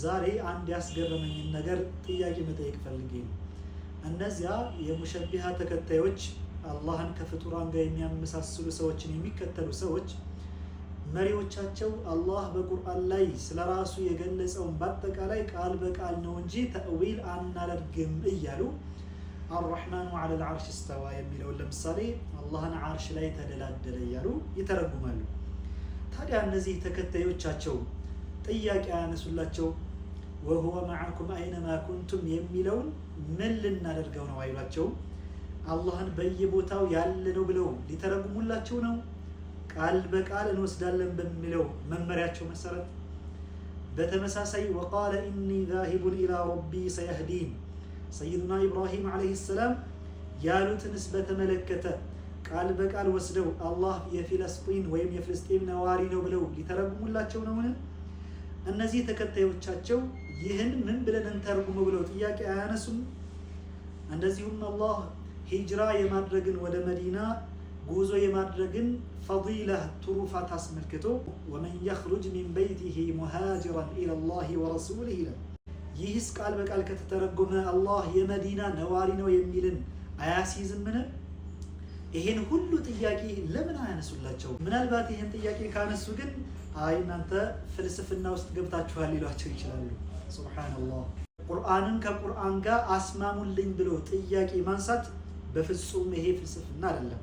ዛሬ አንድ ያስገረመኝን ነገር ጥያቄ መጠየቅ ፈልጌ ነው። እነዚያ የሙሸቢሃ ተከታዮች፣ አላህን ከፍጡራን ጋር የሚያመሳስሉ ሰዎችን የሚከተሉ ሰዎች፣ መሪዎቻቸው አላህ በቁርአን ላይ ስለ ራሱ የገለጸውን በአጠቃላይ ቃል በቃል ነው እንጂ ተእዊል አናደርግም እያሉ፣ الرحمن على العرش استوى የሚለውን ለምሳሌ አላህን ዓርሽ ላይ ተደላደለ እያሉ ይተረጉማሉ። ታዲያ እነዚህ ተከታዮቻቸው ጥያቄ አያነሱላቸው? وهو معكم أينما كنتم የሚለውን ምን ልናደርገው ነው አይሏቸውም? አላህን በየቦታው ያለ ነው ብለው ሊተረጉሙላቸው ነው? ቃል በቃል እንወስዳለን በሚለው መመሪያቸው መሰረት። በተመሳሳይ وقال إني ذاهب إلى ربي سيهدين፣ ሰይዱና ኢብራሂም ዓለይሂ ሰላም ያሉትንስ በተመለከተ ቃል በቃል ወስደው አላህ የፊለስጢን ወይም የፍልስጤም ነዋሪ ነው ብለው ሊተረጉሙላቸው ነውን? እነዚህ ተከታዮቻቸው ይህን ምን ብለን እንተርጉመው ብለው ጥያቄ አያነሱም? እንደዚሁም አላህ ሂጅራ የማድረግን፣ ወደ መዲና ጉዞ የማድረግን ፈዲላ ትሩፋት አስመልክቶ ومن يخرج من بيته مهاجرا إلى الله ورسوله ይላል። ይህስ ቃል በቃል ከተተረጎመ አላህ የመዲና ነዋሪ ነው የሚልን አያስይዝምን? ይሄን ሁሉ ጥያቄ ለምን አያነሱላቸው? ምናልባት ይህን ጥያቄ ካነሱ ግን አይ እናንተ ፍልስፍና ውስጥ ገብታችኋል ሊሏቸው ይችላሉ። ሱብሓነላህ። ቁርአንን ከቁርአን ጋር አስማሙልኝ ብሎ ጥያቄ ማንሳት በፍጹም ይሄ ፍልስፍና አይደለም።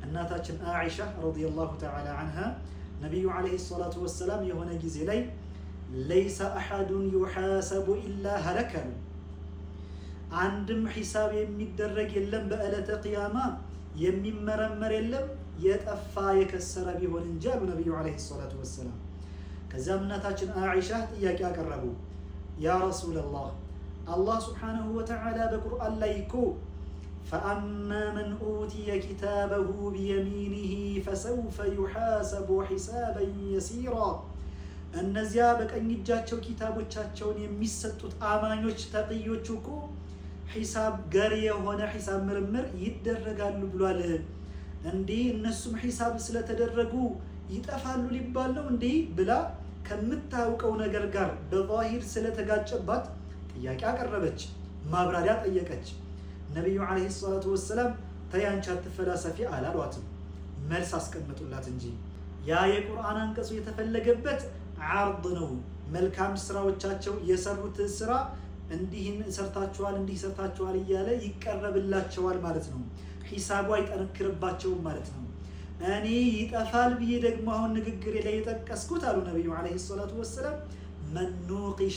እናታችን አኢሻ ረዲየላሁ ተዓላ አንሃ ነቢዩ ዓለይሂ ሰላቱ ወሰላም የሆነ ጊዜ ላይ ليس أحد يحاسب إلا هلك አሉ። አንድም ሒሳብ የሚደረግ የለም፣ በዕለተ ቅያማ የሚመረመር የለም የጠፋ የከሰረ ቢሆን እንጂ አሉ ነቢዩ ዓለይሂ ሰላቱ ወሰላም። ከዚያም እናታችን አኢሻ ጥያቄ አቀረቡ። يا رسول الله፣ አላህ ስብሓነሁ ወተዓላ በቁርአን ላይ እኮ فأما من أوتي كتابه بيمينه فسوف يحاسب حسابا يسيرا፣ እነዚያ በቀኝ እጃቸው ኪታቦቻቸውን የሚሰጡት አማኞች ተቅዮቹ እኮ ሒሳብ ገር የሆነ ሒሳብ ምርምር ይደረጋሉ ብሏል። እንዲህ እነሱም ሒሳብ ስለተደረጉ ይጠፋሉ ሊባል ነው እንዲህ ብላ ከምታውቀው ነገር ጋር በዛሂር ስለተጋጨባት ጥያቄ አቀረበች፣ ማብራሪያ ጠየቀች። ነቢዩ ዓለይሂ ሰላቱ ወሰላም ተይ አንቺ አትፈላሰፊ አላሏትም፣ መልስ አስቀመጡላት እንጂ። ያ የቁርአን አንቀጹ የተፈለገበት ዓርድ ነው። መልካም ስራዎቻቸው፣ የሰሩት ስራ እንዲህን ሰርታችኋል፣ እንዲህ ሰርታችኋል እያለ ይቀረብላቸዋል ማለት ነው። ሂሳቡ አይጠነክርባቸውም ማለት ነው። እኔ ይጠፋል ብዬ ደግሞ አሁን ንግግሬ ላይ የጠቀስኩት አሉ ነቢዩ ዓለይሂ ሰላቱ ወሰላም من نوقش